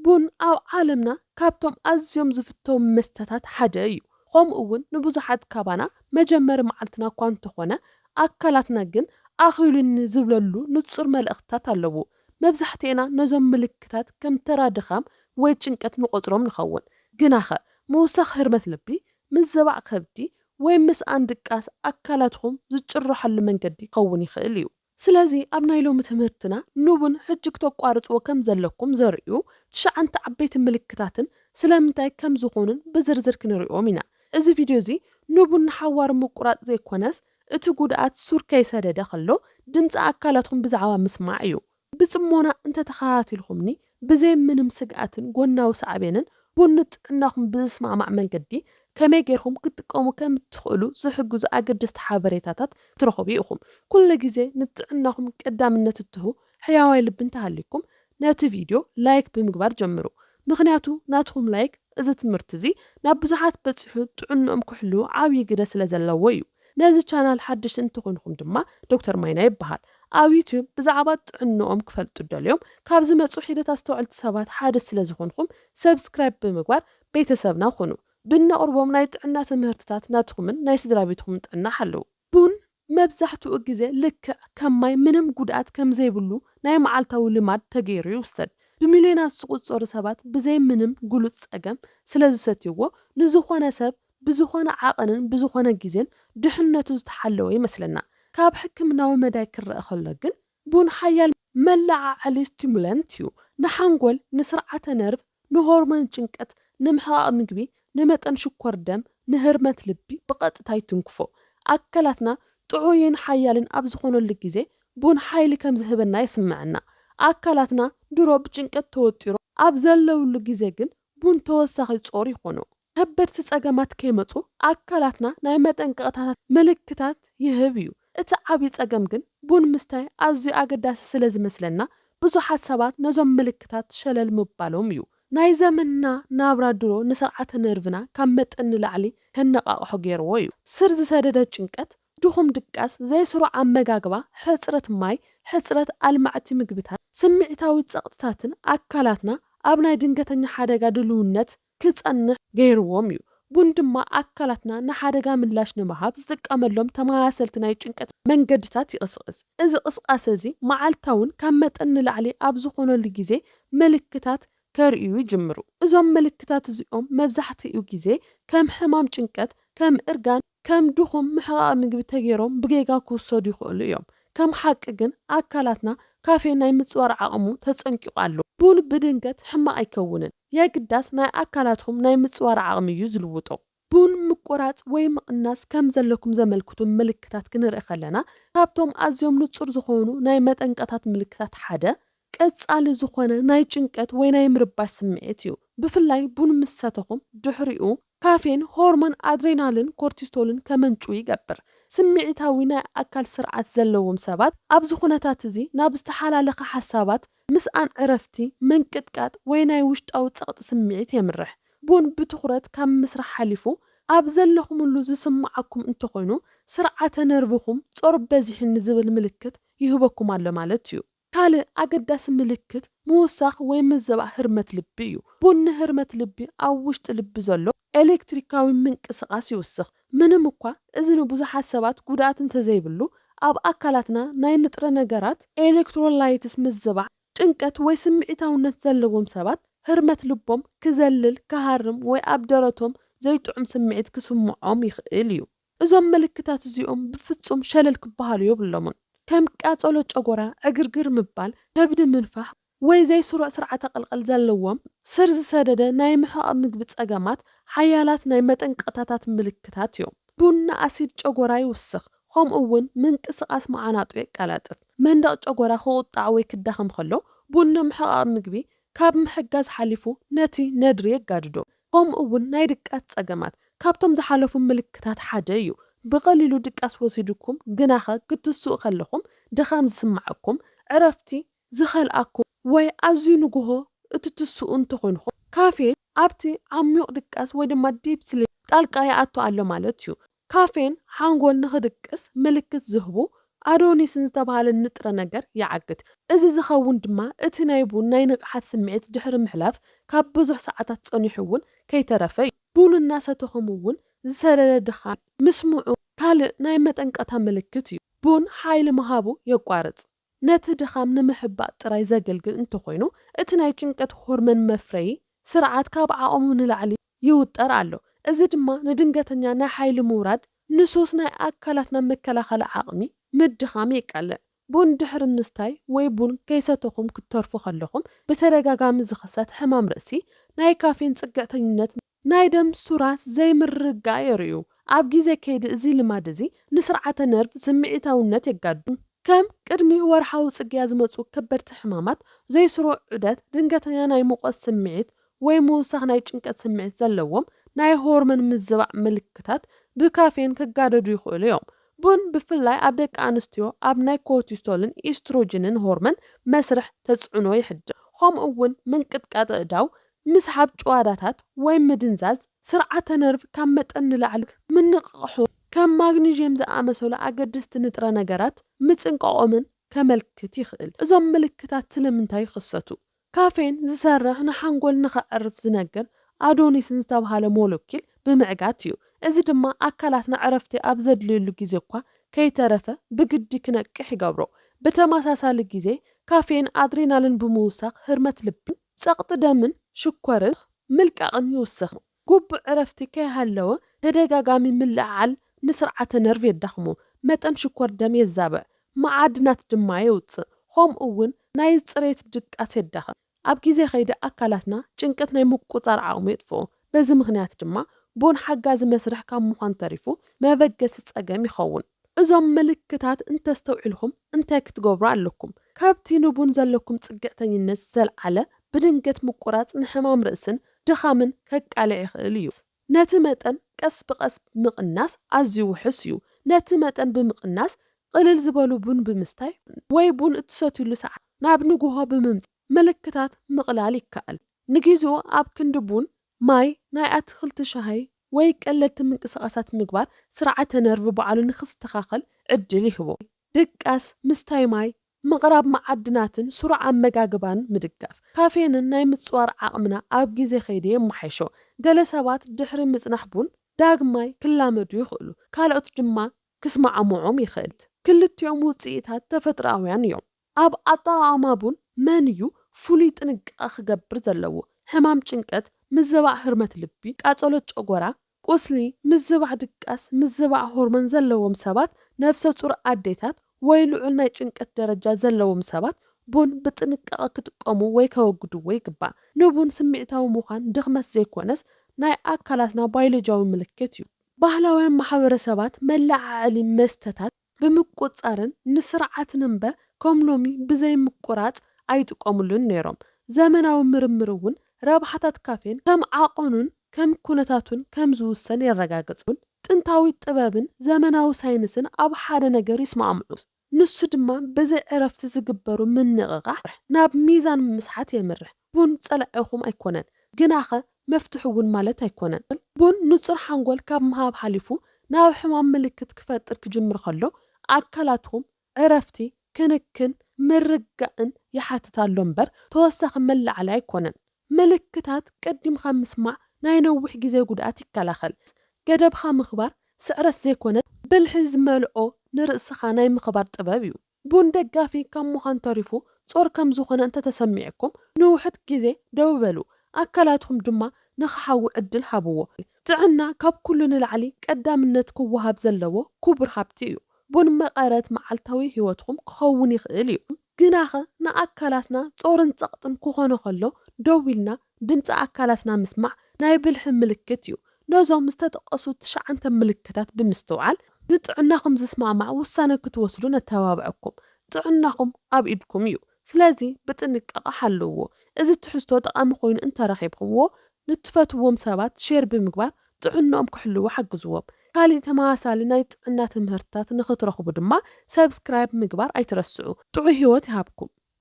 ቡን ኣብ ዓለምና ካብቶም ኣዝዮም ዝፍተዉ መስተታት ሓደ እዩ። ከምኡ እውን ንብዙሓት ካባና መጀመሪ መዓልትና እኳ እንተኾነ፣ ኣካላትና ግን ኣኺሉኒ ዝብለሉ ንጹር መልእኽትታት ኣለዎ። መብዛሕትኤና ነዞም ምልክታት ከም ተራ ድኻም ወይ ጭንቀት ንቖጽሮም ንኸውን። ግናኸ፣ ምውሳኽ ህርመት ልቢ፣ ምዝባዕ ከብዲ፣ ወይ ምስኣን ድቃስ ኣካላትኩም ዝጭርሓሉ መንገዲ ክኸውን ይኽእል እዩ። ስለዚ ኣብ ናይ ሎሚ ትምህርትና ንቡን ሕጂ ክተቋርጽዎ ከም ዘለኩም ዘርእዩ ትሽዓንተ ዓበይቲ ምልክታትን ስለምንታይ ከም ዝኾኑን ብዝርዝር ክንርእዮም ኢና። እዚ ቪድዮ እዚ ንቡን ንሓዋሩ ምቁራጽ ዘይኮነስ፣ እቲ ጉድኣት ሱር ከይሰደደ ከሎ ድምጺ ኣካላትኩም ብዛዕባ ምስማዕ እዩ። ብጽሞና እንተተኸታቲልኩምኒ፣ ብዘይ ምንም ስግኣትን ጎናዊ ሳዕቤንን ቡን ንጥዕናኹም ብዝስማማዕ መንገዲ ከመይ ጌርኩም ክትጥቀሙ ከም እትኽእሉ ዝሕግዙ ኣገደስቲ ሓበሬታታት ክትረኽቡ ኢኹም። ኩሉ ግዜ ንጥዕናኹም ቀዳምነት እትህቡ ሕያዋይ ልቢ እንተሃልይኩም፣ ነቲ ቪድዮ ላይክ ብምግባር ጀምሩ። ምኽንያቱ ናትኹም ላይክ እዚ ትምህርቲ እዚ ናብ ብዙሓት በጺሑ ጥዕንኦም ክሕልዉ ዓብዪ ግደ ስለ ዘለዎ እዩ። ነዚ ቻናል ሓደሽቲ እንተኾይንኩም ድማ ዶክተር ማይና ይበሃል። ኣብ ዩትዩብ ብዛዕባ ጥዕንኦም ክፈልጡ ደልዮም ካብ ዝመጹ ሒደት ኣስተውዕልቲ ሰባት ሓደ ስለ ዝኾንኩም፣ ሰብስክራይብ ብምግባር ቤተሰብና ኩኑ። ብነቕርቦም ናይ ጥዕና ትምህርትታት ናትኹምን ናይ ስድራ ቤትኹምን ጥዕና ሓልዉ። ቡን መብዛሕትኡ ግዜ ልክዕ ከም ማይ ምንም ጉድኣት ከም ዘይብሉ ናይ መዓልታዊ ልማድ ተገይሩ ይውሰድ። ብሚልዮናት ዝቑጸሩ ሰባት ብዘይ ምንም ግሉጽ ጸገም ስለ ዝሰትይዎ፣ ንዝኾነ ሰብ ብዝኾነ ዓቐንን ብዝኾነ ግዜን ድሕነቱ ዝተሓለወ ይመስለና። ካብ ሕክምናዊ መዳይ ክረኣ ከሎ ግን፣ ቡን ሓያል መለዓዓሊ ስቲሙላንት እዩ። ንሓንጎል፣ ንስርዓተ ነርቭ፣ ንሆርሞን ጭንቀት፣ ንምሕቓቕ ምግቢ፣ ንመጠን ሽኮር ደም፣ ንህርመት ልቢ ብቐጥታ ይትንክፎ። ኣካላትና ጥዑይን ሓያልን ኣብ ዝኾነሉ ግዜ፣ ቡን ሓይሊ ከም ዝህበና ይስምዐና። ኣካላትና ድሮ ብጭንቀት ተወጢሩ ኣብ ዘለውሉ ግዜ ግን፣ ቡን ተወሳኺ ጾር ይኾኖ። ከበድቲ ጸገማት ከይመጹ ኣካላትና ናይ መጠንቀቕታታት ምልክታት ይህብ እዩ። እቲ ዓብዪ ጸገም ግን፣ ቡን ምስታይ ኣዝዩ ኣገዳሲ ስለ ዝመስለና፣ ብዙሓት ሰባት ነዞም ምልክታት ሸለል ምባሎም እዩ። ናይ ዘመንና ናብራ ድሮ ንስርዓተ ነርቭና ካብ መጠን ንላዕሊ ከነቓቕሖ ገይርዎ እዩ። ስር ዝሰደደ ጭንቀት፣ ድኹም ድቃስ፣ ዘይስሩዕ ኣመጋግባ፣ ሕጽረት ማይ፣ ሕጽረት ኣልማዕቲ ምግብታት፣ ስምዒታዊ ጸቕጥታትን ኣካላትና ኣብ ናይ ድንገተኛ ሓደጋ ድልውነት ክጸንሕ ገይርዎም እዩ። ቡን ድማ ኣካላትና ንሓደጋ ምላሽ ንምሃብ ዝጥቀመሎም ተመሳሰልቲ ናይ ጭንቀት መንገድታት ይቕስቕስ። እዚ ቅስቃሰ እዚ መዓልታውን ካብ መጠን ንላዕሊ ኣብ ዝኾነሉ ግዜ ምልክታት ከርእዩ ይጅምሩ። እዞም ምልክታት እዚኦም መብዛሕትኡ ግዜ ከም ሕማም ጭንቀት፣ ከም እርጋን፣ ከም ድኹም ምሕቓቕ ምግቢ ተገይሮም ብጌጋ ክውሰዱ ይኽእሉ እዮም። ከም ሓቂ ግን ኣካላትና ካፌን ናይ ምጽዋር ዓቕሙ ተጸንቂቑ ኣሎ። ቡን ብድንገት ሕማቕ ኣይከውንን። የግዳስ ናይ ኣካላትኩም ናይ ምጽዋር ዓቕሚ እዩ ዝልውጦ። ቡን ምቁራጽ ወይ ምቕናስ ከም ዘለኩም ዘመልክቱ ምልክታት ክንርኢ ከለና፣ ካብቶም ኣዝዮም ንጹር ዝኾኑ ናይ መጠንቀታት ምልክታት ሓደ፣ ቀጻሊ ዝኾነ ናይ ጭንቀት ወይ ናይ ምርባሽ ስምዒት እዩ። ብፍላይ ቡን ምስ ሰተኹም ድሕሪኡ፣ ካፌን ሆርሞን ኣድሬናልን ኮርቲሶልን ከመንጩ ይገብር። ስምዒታዊ ናይ ኣካል ስርዓት ዘለዎም ሰባት ኣብዚ ኩነታት እዚ ናብ ዝተሓላለኸ ሓሳባት፣ ምስኣን ዕረፍቲ፣ ምንቅጥቃጥ ወይ ናይ ውሽጣዊ ጸቕጢ ስምዒት የምርሕ። ቡን ብትኹረት ካብ ምስራሕ ሓሊፉ፣ ኣብ ዘለኹምሉ ዝስምዓኩም እንተኾይኑ፣ ስርዓተ ነርቭኹም ጾር በዚሕኒ ዝብል ምልክት ይህበኩም ኣሎ ማለት እዩ። ካልእ ኣገዳሲ ምልክት ምውሳኽ ወይ ምዝባዕ ህርመት ልቢ እዩ። ቡን ንህርመት ልቢ ኣብ ውሽጢ ልቢ ዘሎ ኤሌክትሪካዊ ምንቅስቓስ ይውስኽ። ምንም እኳ እዚ ንብዙሓት ሰባት ጉድኣት እንተዘይብሉ፣ ኣብ ኣካላትና ናይ ንጥረ ነገራት ኤሌክትሮላይትስ ምዝባዕ፣ ጭንቀት ወይ ስምዒታውነት ዘለዎም ሰባት ህርመት ልቦም ክዘልል፣ ክሃርም ወይ ኣብ ደረቶም ዘይጥዑም ስምዒት ክስምዖም ይኽእል እዩ። እዞም ምልክታት እዚኦም ብፍጹም ሸለል ክበሃሉ የብሎምን። ከም ቃጸሎ ጨጎራ፣ ዕግርግር ምባል፣ ከብዲ ምንፋሕ ወይ ዘይስሩዕ ስርዓተ ቀልቀል ዘለዎም ስር ዝሰደደ ናይ ምሕቓቕ ምግቢ ጸገማት ሓያላት ናይ መጠንቀቕታታት ምልክታት እዮም። ቡን ንኣሲድ ጨጎራ ይውስኽ፣ ከምኡ እውን ምንቅስቓስ መዓናጡ የቀላጥፍ። መንደቕ ጨጎራ ክቑጣዕ ወይ ክዳኸም ከሎ፣ ቡን ንምሕቓቕ ምግቢ ካብ ምሕጋዝ ሓሊፉ ነቲ ነድሪ የጋድዶ። ከምኡ እውን ናይ ድቃስ ጸገማት ካብቶም ዝሓለፉ ምልክታት ሓደ እዩ። ብቐሊሉ ድቃስ ወሲድኩም ግናኸ ክትስኡ ከለኹም ድኻም ዝስምዓኩም፣ ዕረፍቲ ዝኸልኣኩም ወይ ኣዝዩ ንግሆ እትትስኡ እንተኾይንኹም፣ ካፌን ኣብቲ ዓሚቕ ድቃስ ወይ ድማ ዲፕ ስሊፕ ጣልቃ ይኣቱ ኣሎ ማለት እዩ። ካፌን ሓንጎል ንኽድቅስ ምልክት ዝህቡ ኣዶኒስን ዝተባህለ ንጥረ ነገር ይዓግት። እዚ ዝኸውን ድማ እቲ ናይ ቡን ናይ ንቕሓት ስምዒት ድሕሪ ምሕላፍ ካብ ብዙሕ ሰዓታት ጸኒሑ እውን ከይተረፈ እዩ። ቡን እናሰተኹም እውን ዝሰለለ ድኻም ምስምዑ ካልእ ናይ መጠንቀቕታ ምልክት እዩ። ቡን ሓይሊ ምሃቡ የቋርጽ። ነቲ ድኻም ንምሕባእ ጥራይ ዘገልግል እንተኾይኑ፣ እቲ ናይ ጭንቀት ሆርመን መፍረዪ ስርዓት ካብ ዓቕሙ ንላዕሊ ይውጠር ኣሎ። እዚ ድማ ንድንገተኛ ናይ ሓይሊ ምውራድ፣ ንሱስ ናይ ኣካላትና መከላኸሊ ዓቕሚ ምድኻም የቃልዕ። ቡን ድሕሪ ምስታይ ወይ ቡን ከይሰተኹም ክትተርፉ ከለኹም ብተደጋጋሚ ዝኽሰት ሕማም ርእሲ፣ ናይ ካፌን ጽግዕተኝነት፣ ናይ ደም ሱራት ዘይምርግጋእ የርእዩ። ኣብ ግዜ ከይዲ እዚ ልማድ እዚ ንስርዓተ ነርቭ ስምዒታውነት የጋድም። ከም ቅድሚ ወርሓዊ ጽግያ ዝመጹ ከበድቲ ሕማማት፣ ዘይስሩዕ ዑደት፣ ድንገተኛ ናይ ሙቐት ስምዒት ወይ ምውሳኽ ናይ ጭንቀት ስምዒት ዘለዎም ናይ ሆርሞን ምዝባዕ ምልክታት ብካፌን ክጋደዱ ይኽእሉ እዮም። ቡን ብፍላይ ኣብ ደቂ ኣንስትዮ ኣብ ናይ ኮርቲሶልን ኢስትሮጅንን ሆርሞን መስርሕ ተጽዕኖ ይሕድር። ከምኡ እውን ምንቅጥቃጥ ኣእዳው፣ ምስሓብ ጭዋዳታት ወይ ምድንዛዝ ስርዓተ ነርቭ ካብ መጠን ንላዕሊ ምንቕቓሑ፣ ከም ማግኒዥየም ዝኣመሰሉ ኣገደስቲ ንጥረ ነገራት ምጽንቃቖምን ከመልክት ይኽእል። እዞም ምልክታት ስለምንታይ ይኽሰቱ? ካፌን ዝሰርሕ ንሓንጎል ንኸዕርፍ ዝነግር ኣዶኒስን ዝተባህለ ሞለኪል ብምዕጋት እዩ። እዚ ድማ ኣካላትና ዕረፍቲ ኣብ ዘድልየሉ ግዜ እኳ ከይተረፈ ብግዲ ክነቅሕ ይገብሮ። ብተመሳሳሊ ግዜ ካፌን ኣድሬናልን ብምውሳኽ ህርመት ልብን ጸቕጢ ደምን ሽኮርን ምልቃቕን ይውስኽ። ግቡእ ዕረፍቲ ከይሃለወ ተደጋጋሚ ምልዕዓል ንስርዓተ ነርቭ የዳኽሞ፣ መጠን ሽኮር ደም የዛብዕ፣ መዓድናት ድማ የውጽእ። ከምኡ እውን ናይ ጽሬት ድቃስ የዳኽም። ኣብ ግዜ ከይዲ ኣካላትና ጭንቀት ናይ ምቁጻር ዓቕሙ የጥፍኦ። በዚ ምኽንያት ድማ ቡን ሓጋዚ መስርሕ ካብ ምዃን ተሪፉ መበገሲ ጸገም ይኸውን። እዞም ምልክታት እንተስተውዒልኩም እንታይ ክትገብሩ ኣለኩም? ካብቲ ንቡን ዘለኩም ጽግዕተኝነት ዝተልዓለ ብድንገት ምቁራጽ ንሕማም ርእስን ድኻምን ከቃልዕ ይኽእል እዩ። ነቲ መጠን ቀስ ብቐስ ምቕናስ ኣዝዩ ውሑስ እዩ። ነቲ መጠን ብምቕናስ፣ ቅልል ዝበሉ ቡን ብምስታይ ወይ ቡን እትሰትዩሉ ሰዓት ናብ ንግሆ ብምምጻእ ምልክታት ምቕላል ይከኣል። ንግዜኡ ኣብ ክንዲ ቡን፣ ማይ፣ ናይ ኣትክልቲ ሻሂ ወይ ቀለልቲ ምንቅስቓሳት ምግባር ስርዓተ ነርቭ ባዕሉ ንኽስተኻኸል ዕድል ይህቦ። ድቃስ፣ ምስታይ ማይ፣ ምቕራብ መዓድናትን ስሩዕ ኣመጋግባን ምድጋፍ፣ ካፌንን ናይ ምጽዋር ዓቕምና ኣብ ግዜ ከይዲ የመሓይሾ። ገለ ሰባት ድሕሪ ምጽናሕ ቡን ዳግማይ ክላመዱ ይኽእሉ፣ ካልኦት ድማ ክስማዕምዖም ይኽእል። ክልቲኦም ውጽኢታት ተፈጥሮኣውያን እዮም። ኣብ ኣጠቓቕማ ቡን መን እዩ ፍሉይ ጥንቃቐ ክገብር ዘለዎ? ሕማም ጭንቀት፣ ምዝባዕ ህርመት ልቢ፣ ቃጸሎ ጨጎራ፣ ቁስሊ፣ ምዝባዕ ድቃስ፣ ምዝባዕ ሆርሞን ዘለዎም ሰባት፣ ነፍሰ ጡር ኣዴታት ወይ ልዑል ናይ ጭንቀት ደረጃ ዘለዎም ሰባት ቡን ብጥንቃቐ ክጥቀሙ ወይ ከወግድዎ ይግባእ። ንቡን ስምዒታዊ ምዃን ድኽመት ዘይኮነስ ናይ ኣካላትና ባዮሎጂያዊ ምልክት እዩ። ባህላውያን ማሕበረሰባት መለዓዓሊ መስተታት ብምቁጻርን ንስርዓትን እምበር ከም ሎሚ ብዘይ ምቁራጽ ኣይጥቀሙሉን ነይሮም። ዘመናዊ ምርምር እውን ረብሓታት ካፌን ከም ዓቐኑን ከም ኩነታቱን ከም ዝውሰን የረጋግጽ። ጥንታዊ ጥበብን ዘመናዊ ሳይንስን ኣብ ሓደ ነገር ይስማዕምዑ። ንሱ ድማ ብዘይ ዕረፍቲ ዝግበሩ ምንቕቓሕ ናብ ሚዛን ምስሓት የምርሕ። ቡን ጸላኢኹም ኣይኮነን፣ ግናኸ መፍትሒ እውን ማለት ኣይኮነን። ቡን ንጹር ሓንጎል ካብ ምሃብ ሓሊፉ ናብ ሕማም ምልክት ክፈጥር ክጅምር ከሎ ኣካላትኩም ዕረፍቲ፣ ክንክን፣ ምርጋእን ይሓትት ኣሎ እምበር ተወሳኺ መለዓሊ ኣይኮነን። ምልክታት ቀዲምካ ምስማዕ ናይ ነዊሕ ግዜ ጉድኣት ይከላኸል። ገደብኻ ምኽባር ስዕረት ዘይኮነ ብልሒ ዝመልኦ ንርእስኻ ናይ ምኽባር ጥበብ እዩ። ቡን ደጋፊ ካብ ምዃን ተሪፉ ጾር ከም ዝኾነ እንተተሰሚዕኩም ንውሑድ ግዜ ደው በሉ፣ ኣካላትኩም ድማ ንኽሓዊ ዕድል ሃብዎ። ጥዕና ካብ ኩሉ ንላዕሊ ቀዳምነት ክወሃብ ዘለዎ ክቡር ሃብቲ እዩ። ቡን መቐረት መዓልታዊ ህይወትኩም ክኸውን ይኽእል እዩ። ግናኸ ንኣካላትና ጾርን ጸቕጥን ክኾኖ ከሎ ደው ኢልና ድምጺ ኣካላትና ምስማዕ ናይ ብልሒ ምልክት እዩ። ነዞም ዝተጠቐሱ ትሽዓተ ምልክታት ብምስትውዓል ንጥዕናኹም ዝስማማዕ ውሳነ ክትወስዱ ነተባብዐኩም። ጥዕናኹም ኣብ ኢድኩም እዩ። ስለዚ ብጥንቃቐ ሓልውዎ። እዚ ትሕዝቶ ጠቓሚ ኮይኑ እንተረኺብኩምዎ ንትፈትዎም ሰባት ሼር ብምግባር ጥዕንኦም ክሕልዉ ሓግዝዎም። ካሊእ ተመሳሳሊ ናይ ጥዕና ትምህርትታት ንኽትረኽቡ ድማ ሰብስክራይብ ምግባር ኣይትረስዑ። ጥዑይ ህይወት ይሃብኩም።